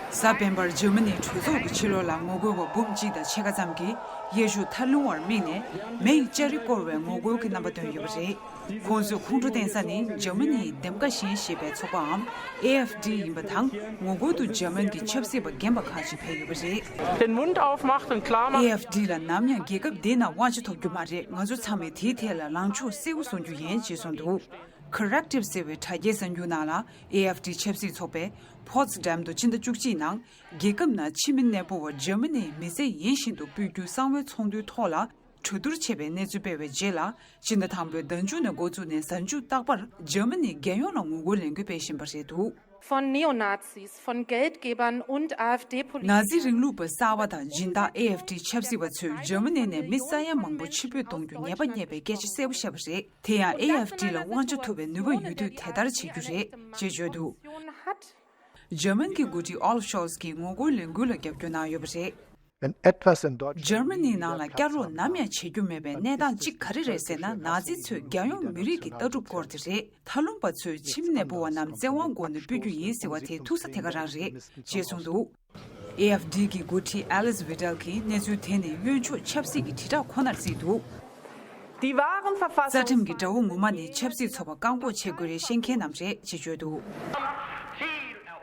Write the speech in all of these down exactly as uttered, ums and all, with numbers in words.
གཟའ་སྤེན་པར་འཇར་མ་ནིའི་གྲོས་ཚོགས་ཀྱི་ཕྱི་ལོགས་ལ་ངོ་རྒོལ་བ་འབུམ་གཅིག་དང་ཕྱེད་ཀ་ཙམ་གྱིས་གཡས་གཞུག་མཐའ་ལྷུང་བར་དམིགས་ནས་མེ་ཡི་ལྕགས་རི་བསྐོར་བའི་ངོ་རྒོལ་གྱི་རྣམ་པ་བཏོན་ཡོད་པ་རེད། ཁོང་ཚོས་ཁོང་ཁྲོ་བསྟན་ས་ནི་འཇར་མ་ནིའི་འདེམས་ཀ་གཞན་ཞེས་པའི་ཚོགས་པའམ་ཨེ་ཨེཕ་ཌི་ཡིན་པ་དང་། ངོ་རྒོལ་དུ་འཇར་མན་གྱི་ཆབ་སྲིད་པ་རྒན་པ་ཁག་ཅིག་ཕེབས་ཡོད་པ་རེད། Den Mund aufmacht und klar macht. ཨེ་ཨེཕ་ཌི་ལ་ནམ་ཡང་རྒྱལ་ཁབ་འདིའི་ནང་དབང་ཆ་ཐོབ་རྒྱུ་མ་རེད། ང་ཚོ་ཚང་མས་དེའི་ཐད་ལ་ལངས་ཕྱོགས་གསལ་པོ་བཟུང་རྒྱུ་ཡིན་ཅེས་གསུངས་འདུག Corrective ཟེར་བའི་དྲ་རྒྱའི་གསར་འགྱུར་ནང་ལ། ཨེ་ཨེཕ་ཌི་ཆབ་སྲིད་ཚོགས་པས་ཕོ་ཙི་ཌམ་དུ་ཕྱི་ཟླ་བཅུ་གཅིག་ནང་རྒྱལ་ཁབ་ནང་ཕྱི་མི་གནས་སྤོ་བ་འཇར་མ་ནིའི་མི་སེར་ཡིན་བཞིན་དུ་སྤོ་རྒྱུའི་གསང་བའི་ཚོགས་འདུའི་ཐོག་ལ་གྲོས་བསྡུར་བྱས་པའི་གནས་ཚུལ་སྤེལ་བའི་རྗེས་ལ། ཕྱི་ཟླ་དང་པོའི་ཟླ་མཇུག་ནས་འགོ་བཙུགས་ནས་གཟའ་མཇུག་རྟག་པར་འཇར་མ་ནིའི་རྒྱལ་ཡོངས་ལ་ངོ་རྒོལ་ལས་འགུལ་སྤེལ་བཞིན་པ་རེད་འདུག Von Neonazis, von Geldgebern und ནཱ་ཛི་རིང་ལུགས་པ་གསར་པ་དང་སྦྱིན་བདག་ཨེ་ཨེཕ་ཌི་ཆབ་སྲིད་པ་ཚོས་འཇར་མ་ནི་ནས་མི་ས་ཡ་མང་པོ་ཕྱིར་འབུད་གཏོང་རྒྱུ་ཉེས་པ་རྙེད་པའི་སྐད་ཆ་གསལ་པོ་བཤད་པ་རེད། དེ་ཡང་ཨེ་ཨེཕ་ཌི་ལ་དབང་ཆ་ཐོབ་པའི་ནུས་པ་ཡོད་དུས་དེ་ལྟར་བྱེད་རྒྱུ་རེད་ཅེས་བརྗོད་འདུག་འཇར་མན་གྱི་འགོ་ཁྲིད་ཨོ་ལ་ཤོལ་ཚི་གིས་ངོ་རྒོལ་ལས་འགུལ་ལ་རྒྱབ་སྐྱོར་གནང་ཡོད་པ་རེད། Wenn etwas in Deutschland འཇར་མ་ནིའི་ནང་ལ་བསྐྱར་རོགས་ནམ་ཡང་བྱེད་རྒྱུ་མེད་པའི་གནས་སྟངས་གཅིག་ག་རེ་རེད་ཟེར་ན། ནཱ་ཛི་ཚོས་རྒྱལ་ཡོངས་མི་རིགས་ཀྱི་ལྟ་གྲུབ་སྐོར་དེ་རེད། མཐའ་ལྷུང་པ་ཚོས་ཕྱི་མི་གནས་སྤོ་བ་རྣམས་བཙན་དབང་འོག་ནས་སྤོ་རྒྱུ་ཡིན་ཟེར་བ་དེ་ཐུག་ས་དེ་ག་རང་རེད་ཅེས་གསུངས་འདུག་ཨེ་ཨེཕ་ཌི་གི་འགོ་ཁྲིད་ཨེ་ལིས་ཝི་ཏལ་གྱིས་གནས་ཚུལ་དེ་ནི་གཡོན་ཕྱོགས་ཆབ་སྲིད་ཀྱི་དྲིལ་བསྒྲགས་ཁོ་ནར་བརྩིས་འདུག Die wahren རྩ་ཁྲིམས་ཀྱི་དགྲ་བོ་ངོ་མ་ནི་ཆབ་སྲིད་ཚོགས་པ་བཀག་འགོག་བྱེད་དགོས་རེད། ཤེས་མཁན་རྣམས་རེད་ཅེས་བརྗོད་འདུག་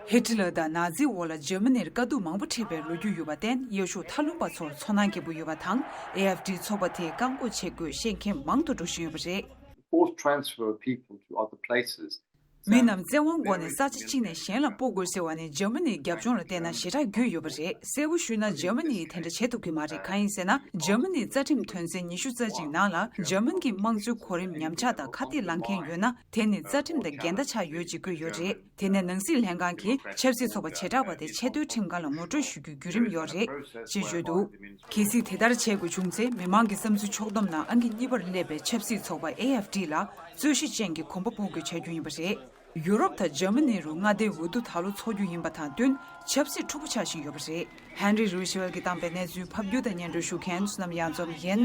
ཧི་ཊི་ལར་དང་ནཱ་ཛི་འོག་ལ་འཇར་མ་ནིར་དཀའ་སྡུག་མང་པོ་འཕྲད་པའི་ལོ་རྒྱུས་ཡོད་པར་བརྟེན། གཡས་གཞུག་མཐའ་ལྷུང་པ་ཚོར་ཚོར་སྣང་སྐྱེ་པོ་ཡོད་པ་དང་། ཨེ་ཨེཕ་ཌི་ཚོགས་པ་དེ་བཀག་འགོག་བྱེད་དགོས་ཤེས་མཁན་མང་དུ་འགྲོ་བཞིན་ཡོད་པ་རེད། Forced transfer of people to other places. མི་རྣམས་བཙན་དབང་སྒོ་ནས་ས་ཆ་གཅིག་ནས་གཞན་ལ་སྤོ་དགོས་ཟེར་བ་ནི་འཇར་མ་ནིའི་རྒྱབ་ལྗོངས་ལ་བལྟས་ན་ཞེ་དྲག་རྒྱུས་ཡོད་པ་རེད། གསལ་པོ་ཞུས་ན་འཇར་མ་ནི་ཡིས་དེ་འདྲ་བྱེད་ཐུབ་ཀྱི་མ་རེད། གང་ཡིན་ཟེར་ན། འཇར་མ་ནིའི་རྩ་ཁྲིམས་དོན་ཚན་ཉི་ཤུ་རྩ་གཅིག་ནང་ལ་འཇར་མན་གྱི་དམངས་གཙོའི་གོ་རིམ་ཉམས་ཆག་དང་ཁ་གཏད་ལངས་མཁན་ཡོད་ན། དེ་ནི་རྩ་ཁྲིམས་དང་འགལ་ཟླ་ཆགས་ཡོད་ཅེས་བཀོད་ཡོད་རེད། དེ་ནས་ནང་སྲིད་ལྷན་ཁང་གིས་ཆབ་སྲིད་ཚོགས་པ་བྱེ་བྲག་པ་དེ་ཆེས་མཐོའི་ཁྲིམས་ཁང་ལ་ངོ་སྤྲོད་ཞུ་རྒྱུའི་བརྒྱུད་རིམ་ཡོད་རེད་ཅེས་བརྗོད་འདུག་གལ་སྲིད་དེ་ལྟར་བྱེད་དགོས་བྱུང་ཚེ། མི་མང་གི་བསམ་ཚུལ་ཕྱོགས་བསྡོམས་ནང་ཨང་ཀི་གཉིས་པར་སླེབས་པའི་ཆབ་སྲིད་ཚོགས་པ་ཨེ་ཨེཕ་ཌི་ལ་རྩོད་གཞི་ཅན་གྱི་གོམ་པ་སྤོ་དགོས་བྱ་རྒྱུ་ཡིན་པ་རེད། ཡུ་རོབ་དང་འཇར་མ་ནི་རུ་མངའ་སྡེའི་འོས་བསྡུ་ད་ལོ་འཚོགས་རྒྱུ་ཡིན་པ་དང་བསྟུན། ཆབ་སྲིད་འཁྲུག་པོ་ཆགས་བཞིན་ཡོད་པ་རེད། ཧན་རི་རུ་ཤེལ་གྱིས་བཏང་པའི་གནས་ཚུལ་ཕབ་སྒྱུར་དང་སྙན་སྒྲོན་ཞུ་མཁན་བསོད་ནམས་གཡང་འཛོམས་ཡིན།